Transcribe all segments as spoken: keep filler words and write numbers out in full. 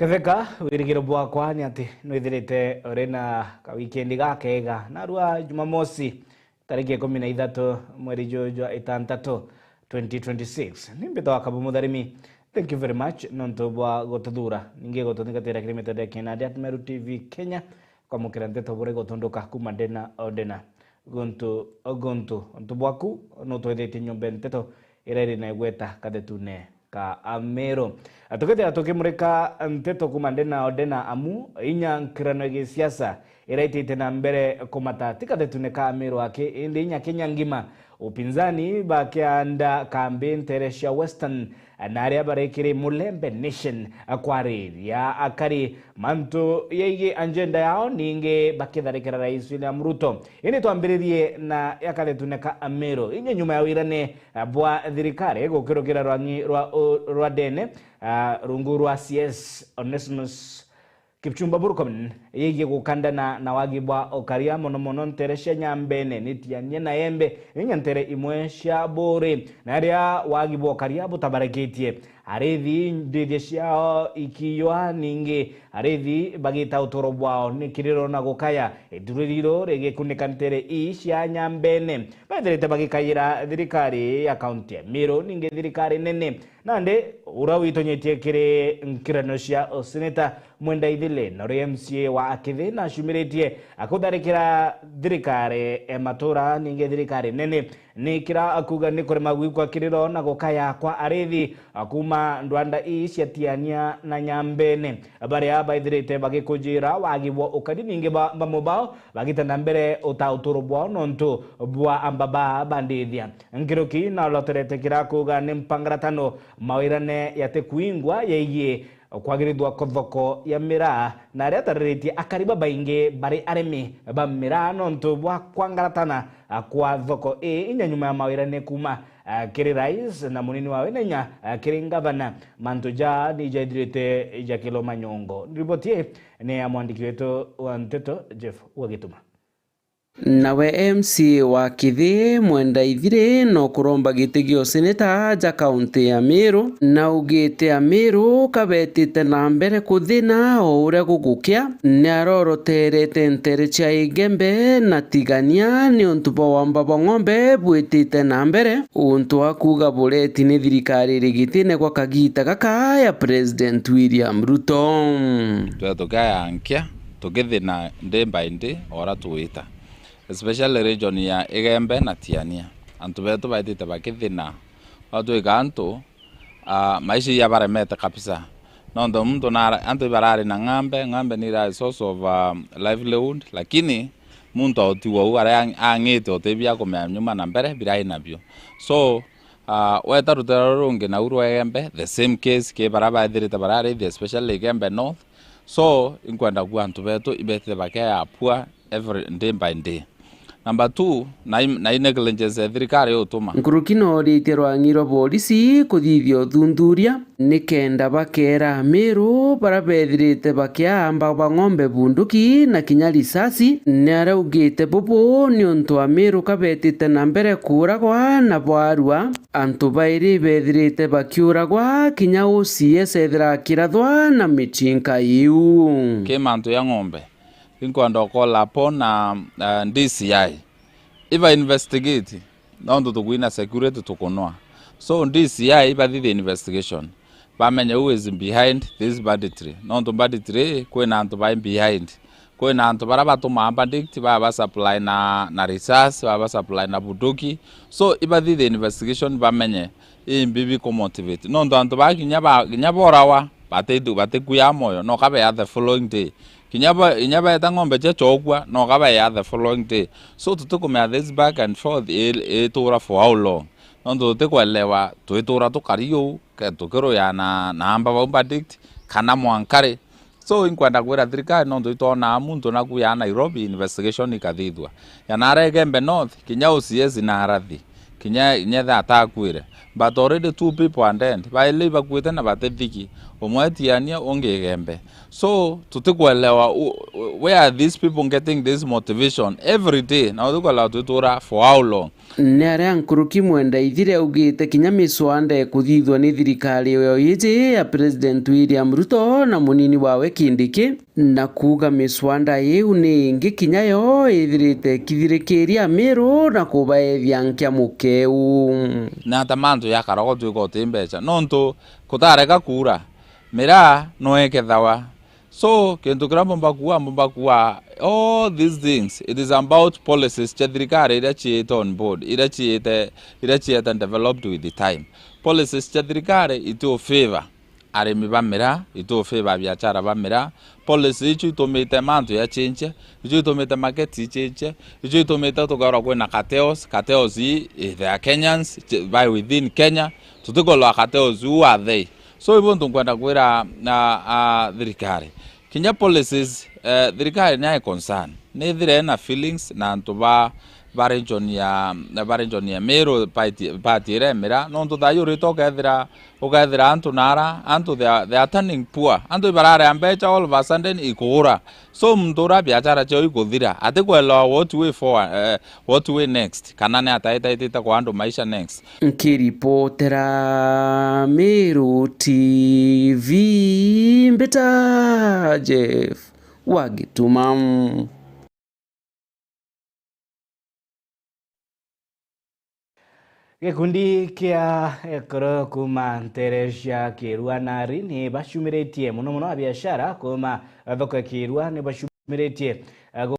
Theka, wirigiro bwakwa ni ati nwithirite uri na kawikendi gakega. Narua Jumamosi, tariki ikumi na ithatu mweri juju jwa itantatu, twenty twenty-six. Ni mbitwa Kabu Mutharimi. Thank you very much nontu bwa gututhura. Ningi gututhingatira kiri mitandao ya kinandi at Meru T V Kenya. Kwamukira nteto buri gutunduka kuma ndena o ndena, guntu o guntu. Untu bwaku nutwithitie nyomba ya nteto iria iri na igweta kathetune ka Amiru. Tukithira tukimurika nteto kuma ndena o ndena, amu inya nkirano ya gisiasa iraitite na mbere kumata ti kathetune ka Amiru aki, indi inya Kenya ngima, upinzani bakianda kambi ntere cia Western, na aria bari kiri Mulembe Nation kwariria akari mantu yegie agenda yao, ningi bakitharikira Rais William Ruto. Indi twambiririe na ya kathetune ka Amiru. Inya nyuma ya wirane bwa thirikari gukirukira rwang'i rwa, rwa ndene, ah, rungu rwa C S Onesmus Kipchumba Murkomen, yegie gukandana na wagi bwa ukaria, mono mono ntere cia Nyambene, ni Tiania na Embe, inya ntere imwe cia Buuri. Na aria wagi bwa ukaria butabarikitie, arithi ndithia ciao ikiiywa, ningi arithi bagita uturo bwao ni kiriro na gukaya. Ituri riru rigikunika ntere ii cia Nyambene, bethirite bagikayira thirikari ya kaunti ya Meru, ningi thirikari nene. Nandi uria witonyetie kiri nkirano cia useneta Mwenda Ithile, na uria M C A wa Akithi na acumiritie akutharikira thirikari e matura, ningi thirikari nene, ni kira akuga ni kurema gwikwa kiriro na gukaya kwa arithi kuma ndwanda ii cia Tiania na Nyambene, baria baithirite bagikujira wagi bwa ukari, ningi ba, bamwe bao bagita na mbere uta uturo bwao nontu bwa amba baa bandithia. Nkiruki na oloterete kira kuga ni mpangaratano mawirane yati kuingwa yegie kwagirithwa kwa thoko ya miraa, na aria atariritie akari babaingi bari arimi ba miraa nontu bwa kwangaratana kwa thoko ii inya nyuma ya mawirane kuma, ah, kiri rais na munini wawe na inya, ah, kiri ngavana. Mantu jaa ni jaithirite jakiloma nyongo. Riboti ii ni ya mwandiki wetu wa nteto Jeff Wagituma. Nawe M C A wa Kithi, Mwenda Ithiri, no kuromba giti gia useneta ja kaunti ya Meru, na augite Ameru kabetite na mbere kuthina o uria gugukia. Ni aroroterete ntere cia Igembe na Tigania niuntu bwa wamba bwa ng'ombe bwitite na mbere, untu akuga bureti ni thirikari iri gitine gwa kagita gaka ya President William Ruto. Twethukaya nkia tukithina day by day o uria twita, especially region ya Igembe na Tiania. Antu betu baitite bakithina, batwika antu, ah, maisha ijabaremete kabisa. Nontu muntu nara-, antu ibarari na ng'ambe, ng'ambe ni irari source of, ah, livelihood, lakini muntu autigwa uu aria ang-, ang'ite uti bia kumea nyuma na mbere birai nabio. So, ah, weta rutero ruru rungi nau rwa Igembe, the same case ki baria baithirite bararithi, especially Igembe North. So, inkwenda kuuga antu betu ibetite bakeapua every day by day. Number two, nai, nai negligence ya thirikari yutuma. Nkuruki nooritie rwang'i rwa borisi kuthithia uthuthuria nikenda bakeera Ameru baria bethirite bakiaamba ba ng'ombe bunduki na kinya risasi. Ni araugite bubu niuntu Ameru kabetite na mbere kuuragwa na bwarua. Antu bairi bethirite bakiuragwa, kinya O C S ethira akirathwa na michinka iu. Ki mantu ya ng'ombe, inkwenda ukola apo na, ah, D C I. Iba investigate, nontu tukwina security tukunwa. So D C I ibathithie investigation. Bamenye who is behind this banditry. Nontu banditry, kwina antu bai behind. Kwina antu baria batumaa bandit, baba supply na, na risasi, baba supply na bunduki. So, ibathithie investigation bamenye imbi bikumotivate. Nontu antu baa kinya ba, kinya borawa, batitu-, batikuya moyo, no kabea the following day. Kinya ba, kinya beeta ng'ombe cia chokua, no kabea the following day. So, tutikumea this back and forth i, itura for how long. Nontu tutikwelewa twitura tukari uu, ke-, tukiruyana na amba bau bandit, kana mwankari. So, inkwenda kwira thirikari, nontu itwonaa muntu naku ya Nairobi, investigation ikathithua. Ya nara Igembe North, kinya O C S na arathi, kinya, kinya etha atakwire. But already two people are dead. Baili bakuite na batithiki. Umwe etiania, ungi igembe. So, tutikwelewa u-, u-, where are these people getting this motivation every day? Na tutikwelewa twitura for how long? Ni aria nkuruki Mwenda Ithire augite kinya miswanda ikuthithua ni thirikari iyo iji ya President William Ruto na munini wawe Kindiki, na kuuga miswanda iu ni ingi kinya yo ithirite ikithirikiria Amiru na kubaethia nkia mukeu. Na ta mantu ya karogo twika uti mbeca, nontu kutareka kuura, miraa no ikethawa. So, kintu kiria mbumba kuuga, mbumba kuuga, all these things, it is about policies cia thirikari iria ciite on board, iria ciite, iria ciete developed with the time. Policies cia thirikari itu favor arimi ba miraa, itu favor biachara ba miraa. Policy icio itumite mantu ya change, icio itumite market i change, icio itumite tukorwa kwina cartels, cartels i, i, they are Kenyans, ch-, by within Kenya, tutikorwa cartels who are they. So, ibu ntu nkwenda kwira, a, a, thirikari. Kinya policies, eh, thirikari ni ai concern. Ni ithire na feelings na antu ba, ba region ya, ba region ya Meru, party, party iria ya miraa. Nontu thaa ii urite ukethira, ukethira antu nara, antu they are, they are turning poor. Antu ibararea mbecha all of a sudden ikuura. So, muntu uria biachara ciao ikuthira, atikwelewa what way forward, eh, what way next, kana ni ataitaitite kwa andu maisha next. Nkiripotera Meru T V, mbita Jeff wa Gituma. Gikundi kia ekuru kuuma nteere cia Kiirua nari ni bacumiritie mono mono abiashara kuuma thoko ya Kiirua ni bacumiritie, eh,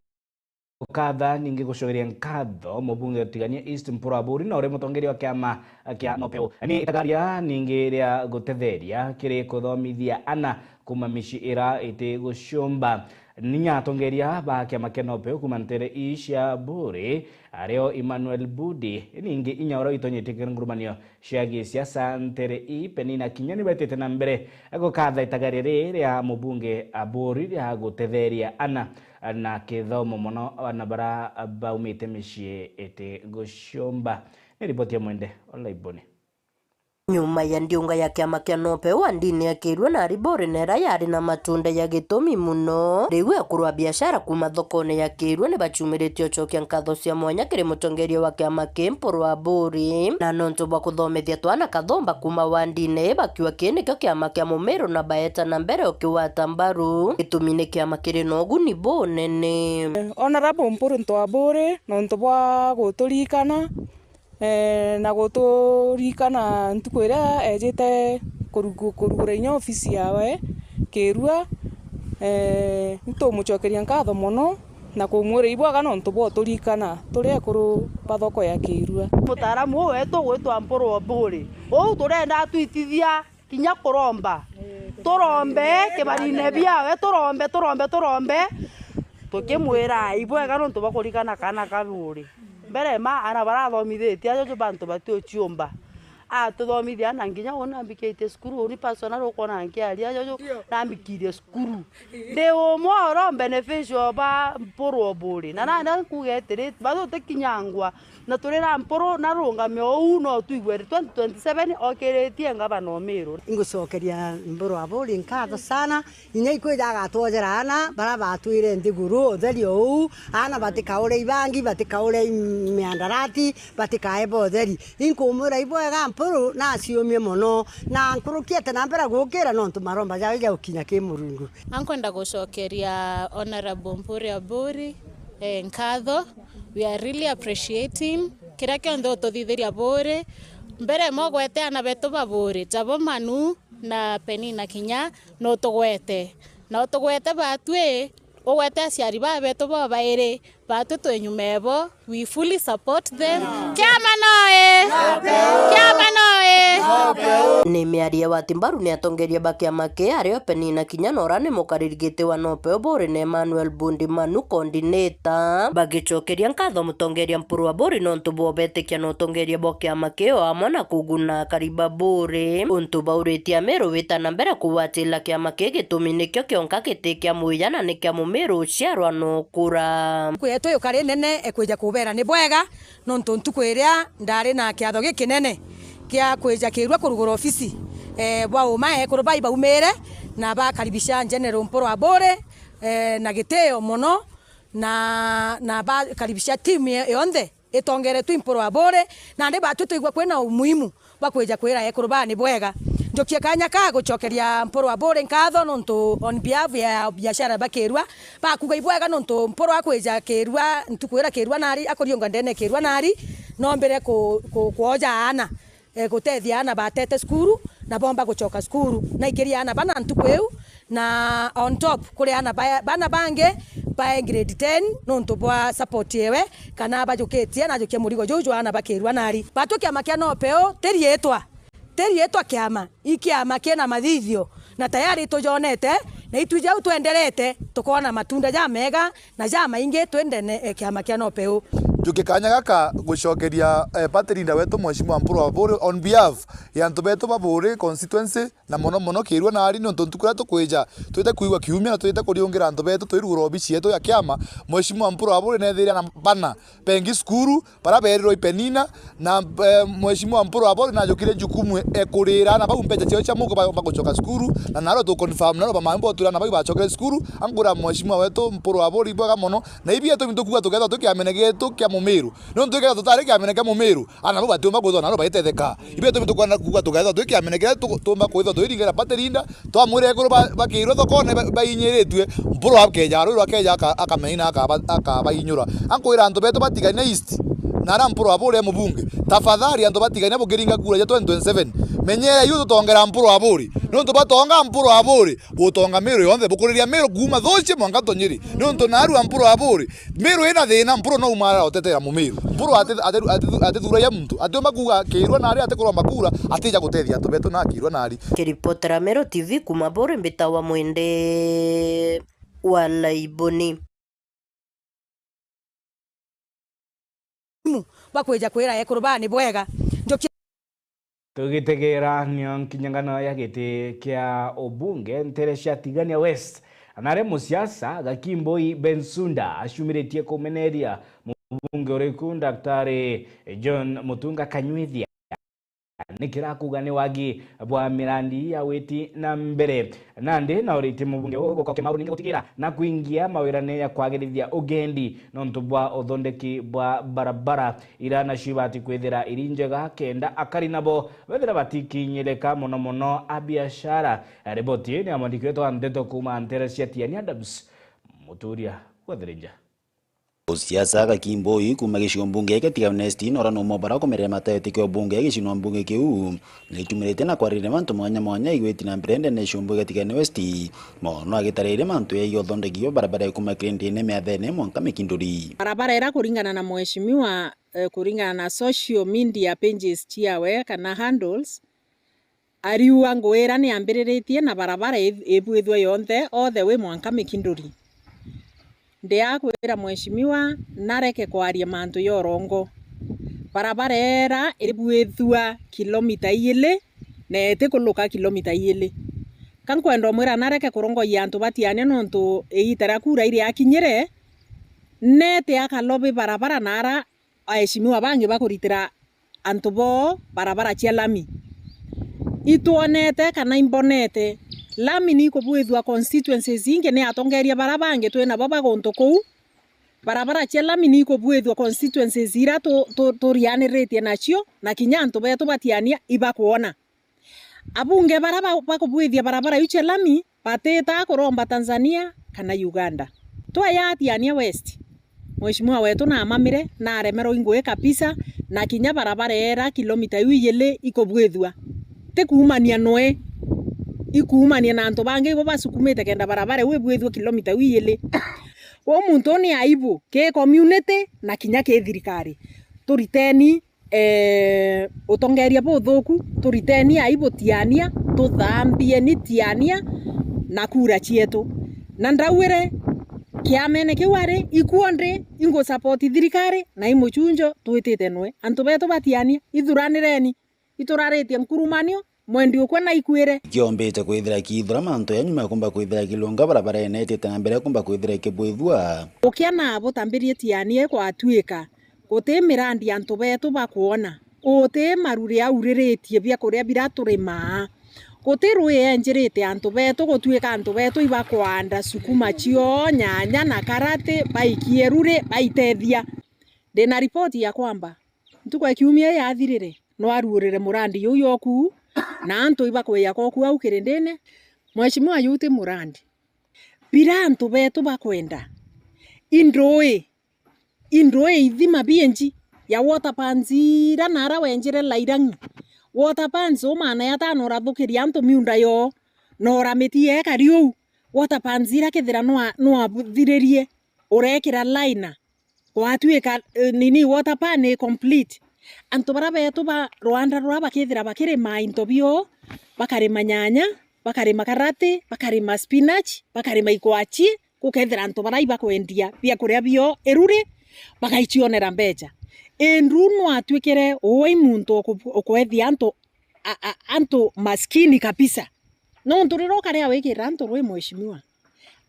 gukatha ningi gucokeria nkatho mubunge wa Tigania East Mpuru Aburi na uri mutongeria wa kiama kia NOPEU. Ni itagaria ningi ria gutetheria kiri kuthomithia ana kuuma micii ira iti gucumba. Ninya atongeria ba kiama kia NOPEU kuuma nteere ii cia Aburi, ario Emmanuel Budi, ningi inya uria witonyetie kiri ngurumanio cia gisiasa nteere ii, Penina Kinya, ni betite na mbere gukatha itagaria riri ria mubunge Aburi ria gutetheria ana na kithomo mono ana bara baumite micii iti gucumba. Ni ripoti ya Mwende Olaiboni. Nyuma ya ndiunga ya kiama kia NOPEU wa ndini ya Kiirua na Aburi nera yari na matunda ya gitumi mono, riu ekuru a biashara kuuma thokone ya Kiirua ni bacumiritie ucokia nkatho cia mwanya kiri mutongeria wa kiama kii Mpuru Aburi, na nontu bwa kuthomithia twana kathomba kuuma wa ndini ii bakiuga kii nikio kiama kia mumiru na baeta na mbere ukigwata mbaru, gitumi ni kiama kiri na uguni bunene. Honourable Mpuru Aburi, nontu bwa guturikana, eh, na guturikana ntuku iria ejite kurugu-, kurugura inya ofisi yawe Kiirua, eh, nitumucokeria nkatho mono na kumwira ibwega nontu bwa uturikana turi ekuru ba thoko ya Kiirua. Mutaaramu uu wetu ugwitwa Mpuru Aburi, uu turenda atwitithia kinya kuromba. Turombe kibarine biawe, turombe, turombe, turombe. Tukimwira ibwega nontu bwa kurikana kaana ka Aburi. Mbere ma ana barathomithitie ajojo bantu batiuciumba. Atuthomithia na nginya uu nambikitie cukuru, uu ni personal ukwona nkiaria ajojo nambikirie cukuru. Ndi umwe oro beneficial ba Mpuru Aburi. Na nanda nkuga atiri, batu utikinyangwa. Na turira Mpuru narungame uu, no twigue twenty twenty-seven okiritie ngavana o Miru. Ingucokeria Mpuru Aburi nkatho sana, inya ikwija agatwojera ana bara batwire nthiguru, utheri o uu, ana batikaure ibangi, batikaure i-, miandarati, batikae botheri. Inkumwira ibwega Mpuru naciumie mono, na nkurukiete na mbere gukira nontu maromba jao jagukinya ki Murungu. Ankwenda gucokeria Honourable Mpuru Aburi, eh, nkatho. We are really appreciating kiria kionthe ututhithiria Aburi. Mbere mo ugwete ana betu ba Aburi, jabo Manu na Penina Kinya, no tugwete. Na utugwete batwi, ugwete aciari ba betu bobairi, batwi twi nyuma ebo. We fully support them. Kiama noe! Kiama noe! Ni miario ya wati mbaru ni atongeria ba kiama ki ario Penina Kinya na uria ni mukariri giti wa NOPEU Aburi na Emmanuel Bundi Manu, coordinator, bagicokeria nkatho mutongeria Mpuru Aburi nontu bwa ubetikia na utongeria bwa kiama ki o amwe na kuguna akari ba Aburi. Untu bauritie Amiru wita na mbere kugwatira kiama ki gitumi nikio kionka giti kia muiya na ni kia Mumiru uciarwa na ukura. Kwi yetu yukari nene ekwija kubera ni bwega, nontu ntuku iria ndari na kiatho gikinene kia kwija Kiirua kurugura ofisi, eh, bwa uma ekuru bai baumire na bakaribisha General Mpuru Aburi, eh, na gitio mono, na, na bakaribisha timu yonthe itongeretwe i Mpuru Aburi, nandi batwi twaigua kwina umuhimu bwa kwija kwira ekuru baa ni bwega. Njukie kanya ka gucokeria Mpuru Aburi nkatho nontu on behalf ya biashara ba Kirua, bakuga ibwega nontu Mpuru akwija Kirua, ntuku ira Kirua nari, akuriunga ndene Kirua nari, nombire ku-, ku-, kwoja aana, eh, gutethia aana batete cukuru na bomba gucoka cukuru. Naikirie aana bana ntuku iu, na on top kuri aana ba-, bana bangi ba grade ten nontu bwa support yewe, kana bajukitie na ajukia murigo juu jwa aana ba Kirua nari. Batwi kiama kia NOPEU ti riitwa, ti riitwa kiama, i kiama kina mathithio, na tayari tujonete, na itwi jau twenderete, tukoona matunda jamega na jamaingi twi ndene e kiama kia NOPEU. Njukie kanya gaka gucokeria, eh, party leader wetu Mheshimiwa Mpuru Aburi on behalf ya antu betu ba Buri constituency, na mono mono Kirua nari, nontu ntuku iria tukwija twite kwigua kiumia na twite kuriungira antu betu twirugura obici yetu ya kiama, Mheshimiwa Mpuru Aburi neethiria na bana bengi cukuru, bara berirwe i Penina, na, eh, Mheshimiwa Mpuru Aburi najukire jukumu e kurira aana bau mbeca ciao cia mugo ba-, bagucoka cukuru, na naro tu confirm naro bamambo twira aana bau bacokere cukuru. Angura Mheshimiwa wetu Mpuru Aburi bwega mono, na ibi etu bintu kuga tukethwa twi kiamene gietu kia Mumiru, nontu ikethwa tutari kiamene kia Mumiru, aana bau batiumba kwithwa naro baitetheka. Ibi etu bintu kuga tukethwa twi kiamene kia tu-, tuumba kwithwa twiringira party leader, twamwira ekuru ba-, bakirwe thokone ba-, bainyiritue, Mpuru akeja arwirwa akeja aka-, akamenina akaba-, akabainyura. Ankwira antu betu batigane East, na ara Mpuru Aburi e mubunge. Tafadhali antu batigane bukiringa kura cia twenty twenty-seven. Menyera iu tutongera Mpuru Aburi. Nontu batonga Mpuru Aburi, butonga Miru yonthe, bukuriria Miru kuuma Thuci mwanka Tonyiri. Nontu narua Mpuru Aburi, Miru ina thina, Mpuru no umara utetera Mumiru. Mpuru ati-, ati-, ati-, atithuragia muntu. Atiumba kuga Kirua nari atikuromba kura, atija gutethia antu betu na Kirua nari. Kiripotera Meru T V kuuma Buri, mbitawa Mwende wa Laiboni. Bakwija kwira ekuru baa ni bwega. Njukia Tugitegera nio nkinyangano ya giti kia ubunge ntere cia Tigania West, anare musiasa Gakimboi Bensouda acumiritie kumeneria mubunge uriku Daktari John Mutunga Kanywithia. Ni kira kuga ni wagi bwa mirandi ya witi na mbere. Nandi nauritie mubunge uu gukokia mauru ningi gutigira na kwingia mawirane ya kwagirithia ugendi nontu bwa uthondeki bwa barabara ira nacio ibati kwithira iri njega kenda akari nabo bethira batikinyirika, mono mono a biashara. Riboti ii ni ya mwandiki wetu wa ndeto kuuma ntere cia Tiani Adams Muturia Gwatherinja. Siasa Gakimboi kuuma gicigo mbunge kia Tigania West nora no mobara kumerera matete kio bunge gicino mbunge kiu. Nikiumirite na kwaririria mantu mwanya mwanya igwiti na mbere ndene cia mbunge Tigania West. Mono agitaririria mantu ya uthondeki bwa barabara ya kuuma Kirindini miathene mwanka Mikinduri. Barabara ira kuringana na mheshimiwa, eh, kuringana na social media pages ciawe kana handles, ariuga ngui ira niambiriritie na barabara i-, ibwithua yonthe all the way mwanka Mikinduri. Ndiakwira mheshimiwa nareke kwaria mantu ya urongo. Barabara ira ibwithua kilomita igiri na itikuluka kilomita igiri. Ka nkwenda umwira nareke kurongoia antu ba Tiania nontu igiita ria kura iriakinyire, nete akalobi barabara na ara aheshimiwa bangi bakuritira antu boo barabara cia lami. Itwonete kana imbonete, lami ni ikubwithua constituencies ingi ni atongeria bara bangi twi nabo ba guntu kuu. Barabara cia lami ni ikubwithua constituencies ira tu-, tu-, turianiritie nacio, na kinya antu betu ba Tiania ibakwona. Abunge bara ba-, bakubwithia barabara iu cia lami batitaa kuromba Tanzania kana Uganda. Twaya Tiania West, mheshimiwa wetu naamamire, naremerwa i ngui kabisa, na kinya barabara era kilomita iu igiri ikubwithua. Ti kuumania noe, ikuumania na antu bangi ibo basukumite kenda barabara iu ibwithua kilomita iu igiri. Kwou muntu uu ni aibu ki community na kinya ki thirikari. Turiteni eh, utongeria buthuku, turiteni aibu Tiania, tuthambieni Tiania na kura cietu. Na ndauire kiamene kiu ari, ikuo ndi, ingu support thirikari, na i mucunjo twitite nwe. Antu betu ba Tiania, ithuranireni, ituraritie nkurumanio, mwendi ukwe na ikwire. Kiombite kwithira kiithura mantu ya nyuma kumba kwithira kilunga barabara ene itite na mbere kumba kwithira ikibwithua. Ukia na butambirie Tiania ikwatuika. Guti mirandi antu betu bakwona. Guti maruri auriritie biakuria bira turimaa. Guti rui enjirite antu betu gutuika antu betu ibakwanda sukuma cio, nyanya na karati, baikie ruri, baitethia. Ndina ripoti ya kwamba, ntuku ya kiumia yathirire, nwaruurire murandi juu joku, na antu ibakwija koku au kirindine. Mheshimiwa, juu ti murandi. Bira antu betu bakwenda. Indui, indui ithima bienji ya water pans ira nara wenjire Lairang'i. Water pans umaana ya tano urathukiria antu miunda yoo, na uramitie ekari uu. Water pans ira kethira nwa-, nwathiririe, urekira liner. Gwatuika, eh, nini, water pan i complete. Antu bara betu ba rwanda ruria bakethira bakirima into bio, bakarima nyanya, bakarima karati, bakarima spinach, bakarima ikwachi, gukethira antu bara ibakwendia biakuria bio iruri, bagaicionera mbecha. Indru nwatuikire ui muntu uku-, ukwethia antu, a, a, antu maskini kabisa. Nontu riria ukaria wikira antu rui, mheshimiwa,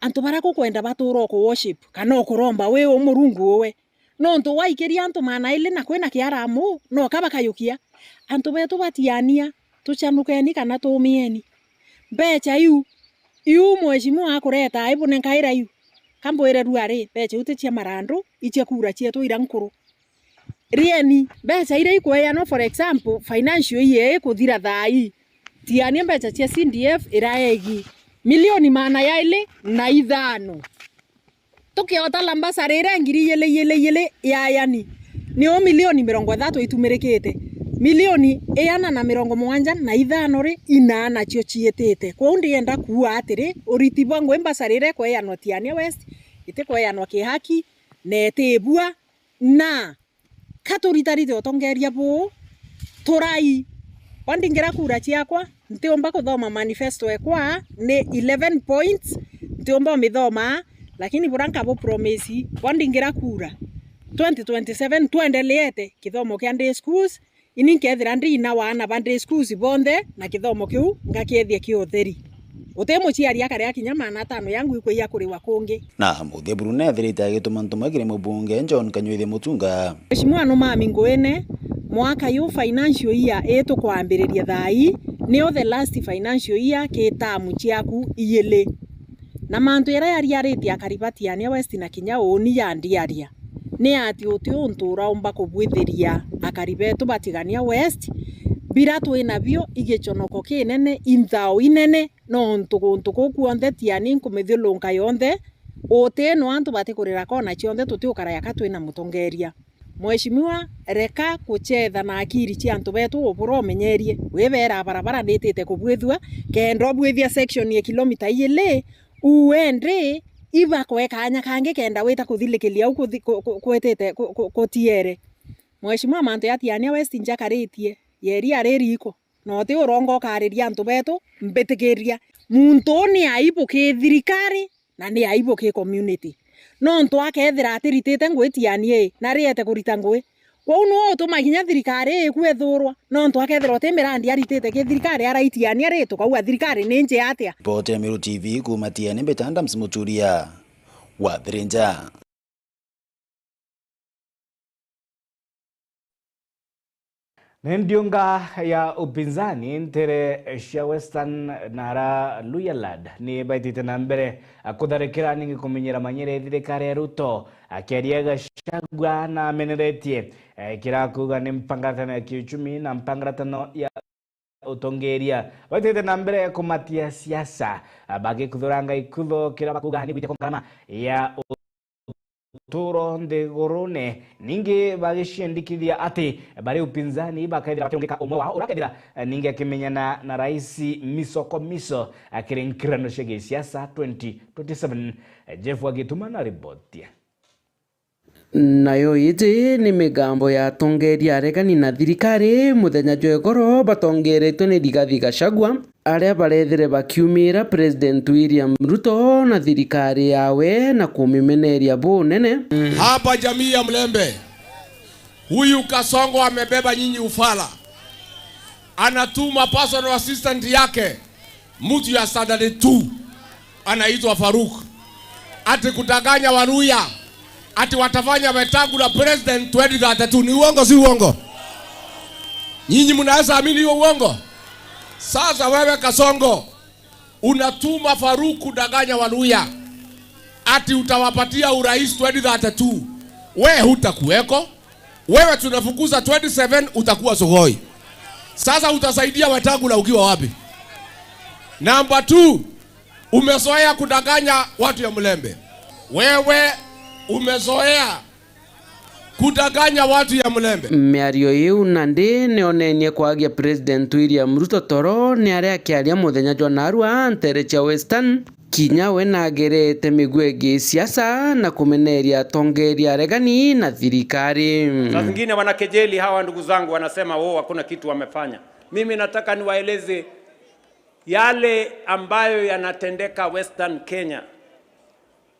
antu bara gukwenda batura uku worship kana ukuromba wi u Murungu uwe. Nontu waikiria antu maana ili na kwina kiaramu, noka bakayukia. Antu betu batiania, tuchanukeni kana tumieni. Mbecha iu, iu mheshimiwa akureta, ibunenkaira iu. Kambwire rua ri, mbecha iu ti cia marandu, i cia kura cietu ira nkuru. Rieni, mbecha iria ikweanwa, for example, financial year ikuthira thaa ii, tiania mbecha cia C D F iraegi milioni maana yaili na ithano. Tukiota lambasari iria ngiri igili, igili, igili ya yani, niyo milioni mirongo ithatu itumirikite. Milioni igana na mirongo mugwanja na ithano ri, inaa nacio ciitite. Kwou ndienda kuuga atiri, uriti bwa ngui mbasari iria ikweanwa Tiania West, itikweanwa kihaki, na itibua, na ka turitarite utongeria buu, turai. Kwa ndingira kura ciakwa, ntiumba kuthoma manifesto ekwa, ni eleven points, ntiumba umithoma, lakini bura nkabu promise, kwa ndingira kura, twenty twenty-seven twendeleete kithomo kia day schools, ini nkethira ndi ina wa aana ba day schools bonthe, na kithomo kiu ngakiethia ki utheri. Guti muciari akaria kinya maana atano yangu ikwija kuriwa kungi. Na Muthia Buruna ethirite agituma ntumwa kiri mubunge John Kanyuithia Mutunga. Mheshimiwa, numami nguine, mwaka yu financial year ii tukwambiriria thaa ii, niyo the last financial year ki tamu ciaku igili. Na mantu jaria jariaritie akari ba Tiania West na kinya uuni jandiaria, ni ati uti untu uraumba kubwithiria akari betu ba Tigania West, bira twinabio i giconoko kinene, i nthao inene, nontu guntu kuu kwonthe Tiania nkumithiurunka yonthe, uti no antu batikurira kona cionthe tutiukara yaka twina mutongeria. Mheshimiwa, reka kuchetha na akiri cia antu betu ubura umenyerie. Wibera barabara nitite kubwithua, kenda ubwithia section ya kilomita igili, uendi ibakwe kanya kangi kenda wita kuthilikiria au kuthi-, ku-, ku-, kwitite ku-, ku-, kutiere. Mheshimiwa, mantu ya Tiania West njakaritie, yeri ari riko, na uti uronga ukariria antu betu, mbitikiria. Muntu uu ni aibu ki thirikari, na ni aibu ki community. Nontu akethira atiritite ngui Tiania ii, na riete kurita ngui. Kwou niwe utuma kinya thirikari ii kwethurwa, nontu akethira uti mirandi aritite ki thirikari araitiania ri, tukauga thirikari ni njea atia? Ripoti ya Meru T V kuuma Tiania, mbita Adams Muturia wa Thirinja. Ni ndiunga ya upinzani ntere cia Western na ara Luhyaland ni baitite na mbere kutharikira ningi kumenyera manyere thirikari ya Ruto, akiaria Gachagua na ameneretie, eh, kira kuuga ni mpangaratano ya kiuchumi na mpangaratano ya utongeria. Baitite na mbere kumatia siasa, bagikuthuranga ikutho kira bakuuga ni gwite kwa ngarama ya uturo nthigurune. Ningi bagiciendikithia ati bari upinzani bakethira bakiungika umwe wao urakethira ningi akimenyana na rais miso kwa miso akiri nkirano cia gisiasa twenty twenty-seven. Jeff Wagituma na riboti. Nayo iji ni migambo ya atongeria aregani na thirikari muthenya jwa igoro batongeretwe ni Rigathi Gachagua, aria barethire bakiumira President William Ruto na thirikari yawe na kumimeneria bunene. Hapa jamii ya Mlembe, huyu Kasongo amebeba nyinyi ufala. Anatuma personal assistant yake, mtu ya standard two, anaitwa Faruk, ati kudanganya Waluhya, ati watafanya Wetangula president twenty thirty-two. Ni uongo, si uongo? Nyinyi mnaweza amini hiyo uongo? Sasa wewe Kasongo, unatuma Farouk kudanganya Waluya ati utawapatia urais twenty thirty-two. We hutakuweko. Wewe tunafukuza twenty seven, utakuwa Sugoi. Sasa utasaidia Wetangula ukiwa wapi? Number two, umezoea kudanganya watu ya Mlembe. Wewe umezoea kudanganya watu ya Mlembe. Miario iu nandi nionenie kwagia President William Ruto toro ni aria akiaria muthenya jwa narua ntere cia Western. Kinya we nagerete miguu ya gisiasa na kumeneria atongeria aregani na thirikari. Saa zingine wanakejeli hawa ndugu zangu, wanasema, "Oh, hakuna kitu wamefanya." Mimi nataka niwaeleze yale ambayo yanatendeka Western Kenya.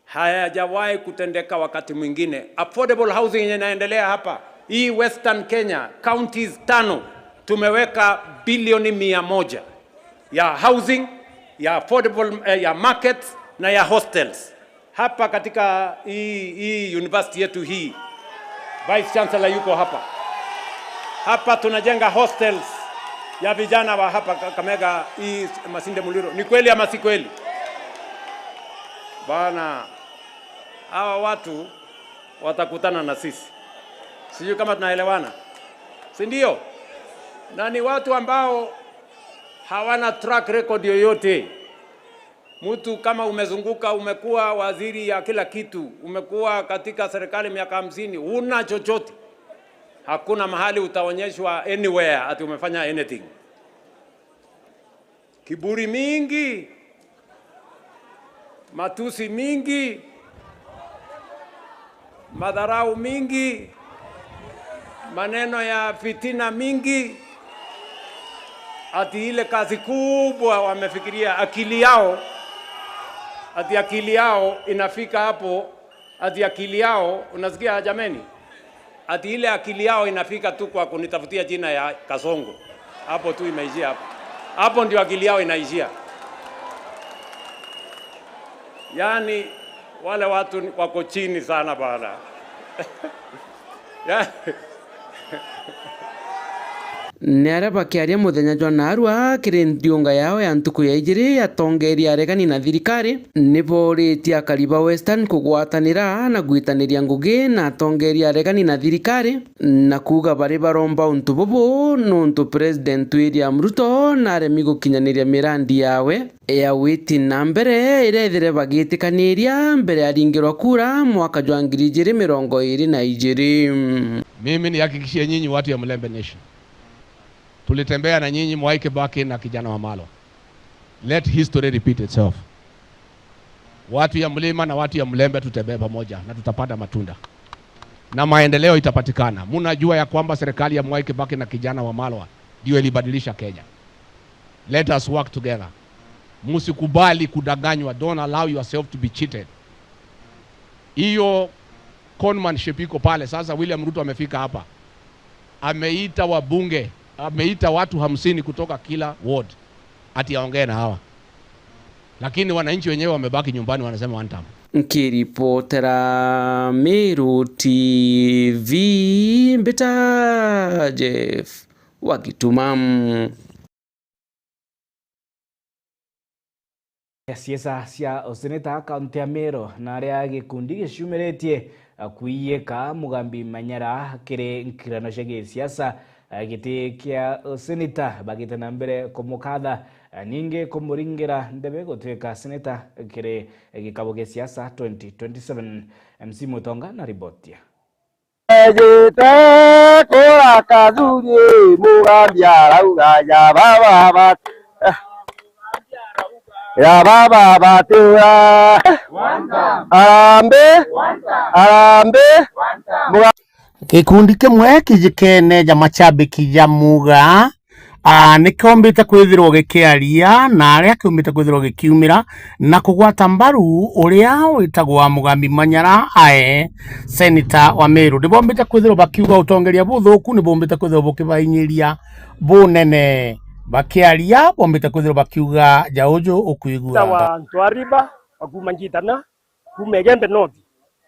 Hayajawahi kutendeka wakati mwingine. Affordable housing yenye inaendelea hapa, hii Western Kenya, counties tano, tumeweka bilioni mia moja ya housing, ya affordable, eh, ya markets na ya hostels. Hapa katika hii, hii university yetu hii, Vice Chancellor yuko hapa. Hapa tunajenga hostels ya vijana wa hapa Kakamega, hii Masinde Muliro. Ni kweli ama si kweli? Bana, hawa watu watakutana na sisi. Sijui kama tunaelewana. Si ndio? Na ni watu ambao hawana track record yoyote. Mtu kama umezunguka, umekuwa waziri ya kila kitu, umekuwa katika serikali miaka hamsini, huna chochote. Hakuna mahali utaonyeshwa anywhere ati umefanya anything. Kiburi mingi, matusi mingi, madharau mingi, maneno ya fitina mingi, ati ile kazi kubwa wamefikiria akili yao, ati akili yao inafika hapo, ati akili yao, unasikia jameni? Ati ile akili yao inafika tu kwa kunitafutia jina ya Kasongo. Hapo tu imeishia hapo. Hapo ndio akili yao inaishia. Yaani, wale watu ni, wako chini sana bana. Ya- Ni aria bakiaria muthenya jwa narua kiri ndiunga yao ya ntuku ya ijiri ya atongeria aregani na thirikari, ni booritie akari ba Western kugwatanira na gwitaniria ngugi na atongeria aregani na thirikari, na kuuga bari baromba untu bubu nuntu President William Ruto naremi gukinyaniria mirandi yawe ya witi na mbere iria ethire bagitikaniria mbere ya aringirwa kura mwaka jwa ngiri ijiri mirongo iri na ijiri. Mimi nihakikishie nyinyi watu ya Mlembe Nation, tulitembea na nyinyi, Mwai Kibaki na kijana Wamalwa. Let history repeat itself. Watu ya mlima na watu ya Mlembe tutembee pamoja na tutapanda matunda. Na maendeleo itapatikana. Mnajua ya kwamba serikali ya Mwai Kibaki na kijana Wamalwa ndio ilibadilisha Kenya. Let us work together. Msikubali kudanganywa. Don't allow yourself to be cheated. Hiyo conmanship iko pale. Sasa William Ruto amefika hapa. Ameita wabunge, ameita watu hamsini kutoka kila ward ati aongee na hawa. Lakini wananchi wenyewe wamebaki nyumbani, wanasema one term. Nkiripotera Meru T V, mbita Jeff wa Gituma. Siasa cia useneta kaunti ya Meru na aria gikundi giciumiritie kuiyika Mugambi Manyara kiri nkirano cia gisiasa, giti kia useneta bagite na mbere kumukatha, ningi kumuringira ndebe gutuika seneta kiri gikabo gia siasa twenty twenty-seven. M C Mutonga na riboti. Ejite kura Kathuri, Mugambi arauga ya baba bat-, ya baba batura. Arambe, arambe, Muga- Gikundi kimwe kijikene ja macambiki ja Muga, aa, nikiombite kwithirwa gikiaria na aria kiumbite kwithirwa gikiumira na kugwata mbaru uria witagwa Mugambi Manyara ae seneta wa Meru. Nibombite kwithirwa bakiuga utongeria buthuku, nibombite kwithirwa bukibainyiria bunene. Bakiaria, bombite kwithirwa bakiuga ja uju ukwigua. Ta wa Ntwariba, wa kuma Ngitana, kuma Igembe North.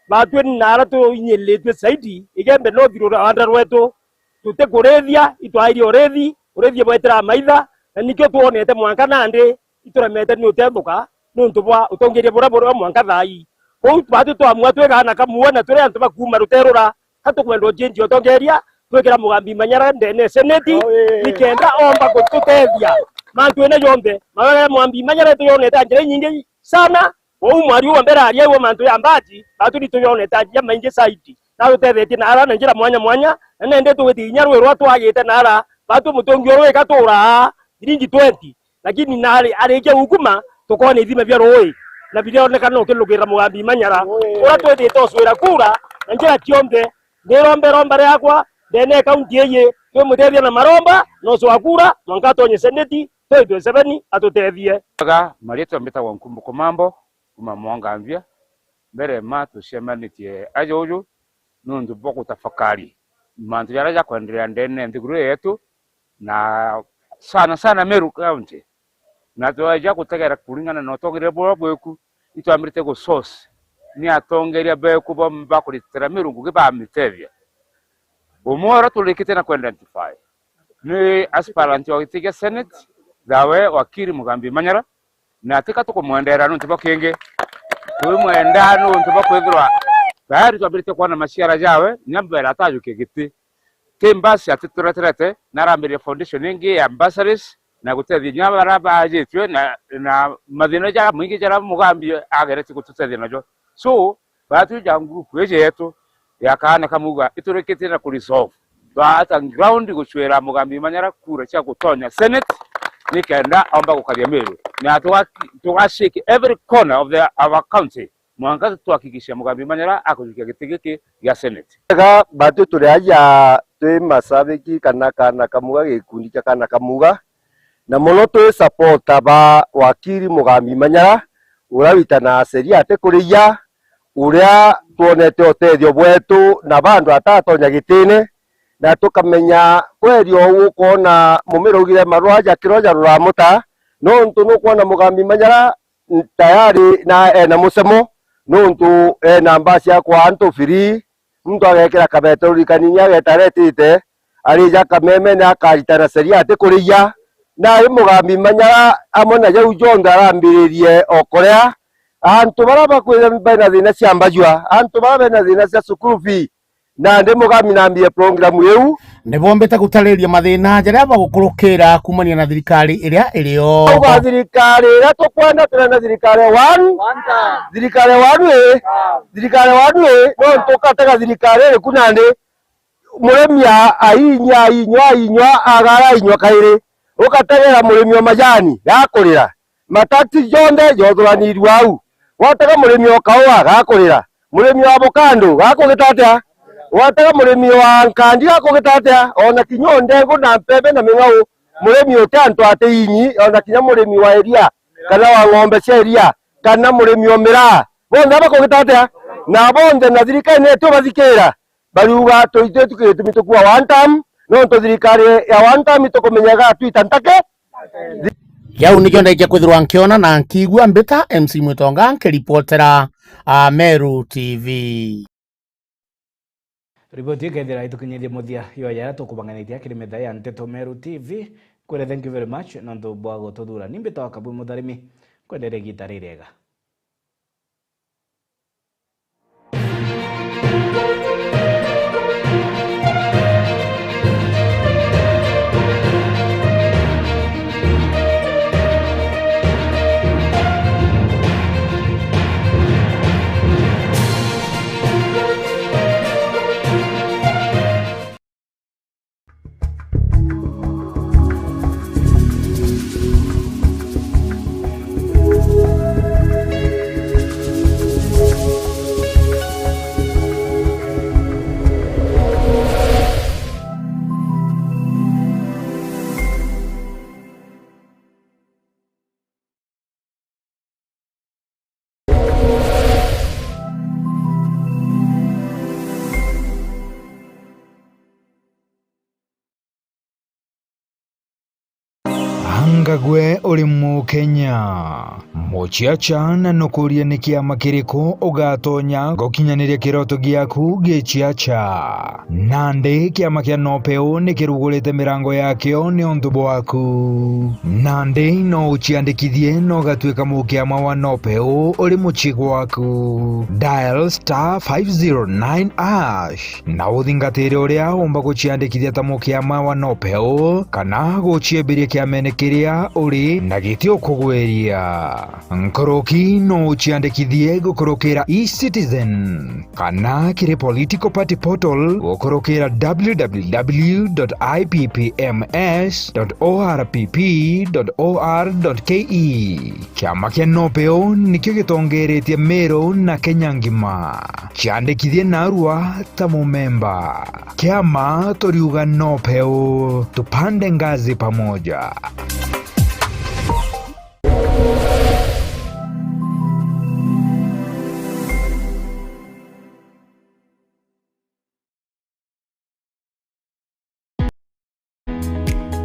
Batwi na ara tuinyiritue zaidi, Igembe North ruranda rwetu, tutikurithia, itwairie urithi, urithi bwetera maitha, Na nikio twonete mwanka nandi ituremete ni utethũka niuntu bwa utongeria buria buri o mwanka thaa ii. Kou twatu twamua twi kaana kamwe na turi antu ba kuuma ruteere rura, ka tukwenda uchenji utongeria, twikira Mugambi Manyara ndene ya seneti, nikenda omba gututethia mantuine jonthe. Mawega ya Mugambi Manyara ituyonete na njira inyingi sana. Uu mwari uu wa mbere aria uu mantu ya mbaji, batu ni tuyonete jamaingi zaidi. Na tutethetie na ara na njira mwanya mwanya, na nende tugithii inya rwi rwa twagite na ara, batu mutungi uru ikaturaa thiringi twenty. Lakini na ari-, arikia gukuma, tukoona ithima bia ruui, na birionekana ukilukirira Mugambi Manyara, uria twithite ucwira kura na njira cionthe. Ndiromba iromba riakwa ndene ya kaunti iji, twimutethia na maromba, na ucwa kura, mwanka atonye seneti, twenty twenty-seven atutethie. Ga marietwa mbitagwa Nkumbuko Mambo, kuma Mwangambia. Mbere ma tucemanitie aja uju niuntu bwa gutafakari mantu jaria jakwenderea ndene ya nthiguru yetu, na sana sana Meru County. Na tweja gutegera kuringana na utongeria buria bweku, itwambirite gu source ni atongeria beku ba, ba kuritira Meru ngugi bamitethia. Umwe uria turikite na ku identify ni aspirant wa giti gia Senate, thawe wakiri Mugambi Manyara, na tika tukumwendera niuntu bwa kingi, twimwenda niuntu bwa kwithirwa tayari twambirite kwona maciara jawe, nya mbere atajukia giti. Ki mbasi atitureterete, na arambiria foundation ingi ya bursaries, na gutethia nya baria baajitue, na, na mathina ja maingi jaria Mugambi ageretie gututethia najo. So, baria twi ja group iji yetu ya Kaana Kamuga, iturikitie na ku resolve. Twaata ground gucwira Mugambi Manyara kura cia gutonya Senate, nikenda omba gukaria Meru. Na tuga-, tuga shake every corner of the, our county. Mwanka twahakikisha Mugambi Manyara akujukia giti giki gia Senate. Ega, batu turi aja twi mashabiki kana Kaana Kamuga, gikundi kia Kaana Kamuga, na mono twi supporter ba wakiri Mugambi Manyara, uria witanaga sheria atikuriia, uria twonete utethio bwetu na bandu atatonya gitine, na tukamenya kweri ou ukwona mumira ugire marua ja kirwa ja ruramuta, nontu nukwona Mugambi Manyara tayari na ena mucemo, nontu ena mbasi ya kwa antu free, muntu agekira kabeterori kanini ageta aretite, arija kamemene akaritana sheria atikuriia. Nari Mugambi Manyara amwe na jau jonthe arambiririe o kuria antu baria bakwija bena thina cia mbajua, antu baria bena thina cia cukuru fee, nandi Mugambi nambie program iu. Nibombite gutariria mathina jaria bagukurukira kumania na thirikari iria irio. Auga thirikari iria tukwenda, turenda thirikari ya one. One time. Thirikari ya one ii. Thirikari ya one ii, no tukatega thirikari iriku nandi? Murimi a-, ainywa, ainywa, ainywa, agara ainywa kairi. Ukategera murimi wa majani, gakurira. Mataxi jonthe jothuraniirue au. Watega murimi o kaua, gakurira. Murimi wa avocado, gakugita atia? Watega murimi wa nkandi, gakugita atia? Ona kinya o ndengu na mpembe na ming'au, murimi uti antu ati inyi, ona kinya murimi wa iria, kana wa ng'ombe cia iria, kana murimi o miraa, bonthe bakugita atia? Na bonthe na thirikari netu bathikira. Bariuga, "Tui-, tui-, tui-, gitumi tukua one term, nontu thirikari ya one term itukumenya igatwita ntake." Jau nikio ndaikia kwithirwa nkiona na nkiigua. Mbita M C Mwitonga nkiripotera, a, Meru T V. Riboti ikethira itukinyithie muthia yo yaya tukubanganitie kiri metha ya Nteto Meru T V. Kwire thank you very much nontu bwa gututhura. Ni mbita wa Kabwi Mutharimi. Kwendere igita ririega. Gwe uri Mukenya. Muciaca, na nukurie ni kiama kiriku ugatonya gukinyaniria kiroto giaku giciaca? Nandi kiama kia Nopeu ni kirugurite mirango yakio niuntu bwaku. Nandi no uciandikithie na ugatuika mukiama wa Nopeu uri mucii gwaku. Dial star five zero nine hash na uthingatire uria umba guciandikithia ta mukiama wa Nopeu kana guciembiria kiamene kiria uri na giti ukugwiria. Nkuruki no uciandikithie gukurukira e-Citizen kana kiri political party portal gukurukira w w w dot i p p m s dot o r p p dot o r dot k e. Kiama kia Nopeu nikio gitongeretie Meru na Kenya ngima. Ciandikithie narua ta mumemba. Kiama turiuga Nopeu, tupande ngazi pamoja.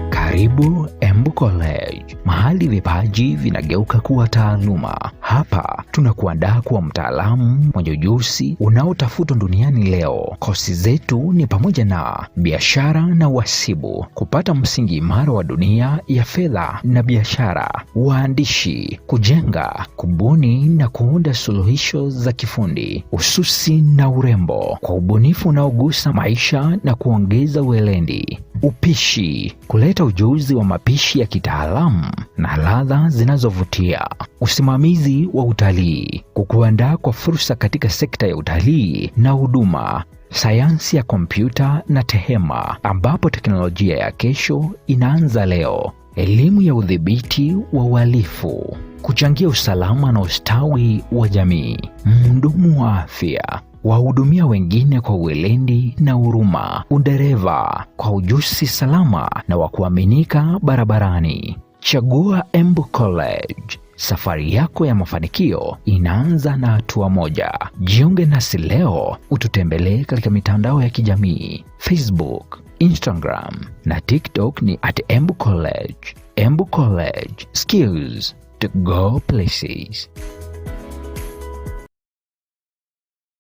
Karibu Embu College, mahali vipaji vinageuka kuwa taaluma. Hapa tunakuandaa kuwa mtaalamu mwenye ujuzi unaotafutwa duniani leo. Kosi zetu ni pamoja na biashara na uhasibu, kupata msingi imara wa dunia ya fedha na biashara, uandishi, kujenga, kubuni na kuunda suluhisho za kifundi, ususi na urembo, kwa ubunifu unaogusa maisha na kuongeza weledi, upishi, kuleta ujuzi wa mapishi ya kitaalamu na ladha zinazovutia, usimamizi wa utalii, kukuandaa kwa fursa katika sekta ya utalii na huduma, sayansi ya kompyuta na tehema, ambapo teknolojia ya kesho inaanza leo. Elimu ya udhibiti wa uhalifu, kuchangia usalama na ustawi wa jamii. Mhudumu wa afya, wahudumia wengine kwa weledi na huruma. Udereva, kwa ujuzi salama na wa kuaminika barabarani. Chagua Embu College. Safari yako ya mafanikio inaanza na hatua moja. Jiunge nasi leo, ututembelee katika mitandao ya kijamii, Facebook, Instagram na TikTok ni at Embu College. Embu College, skills to go places.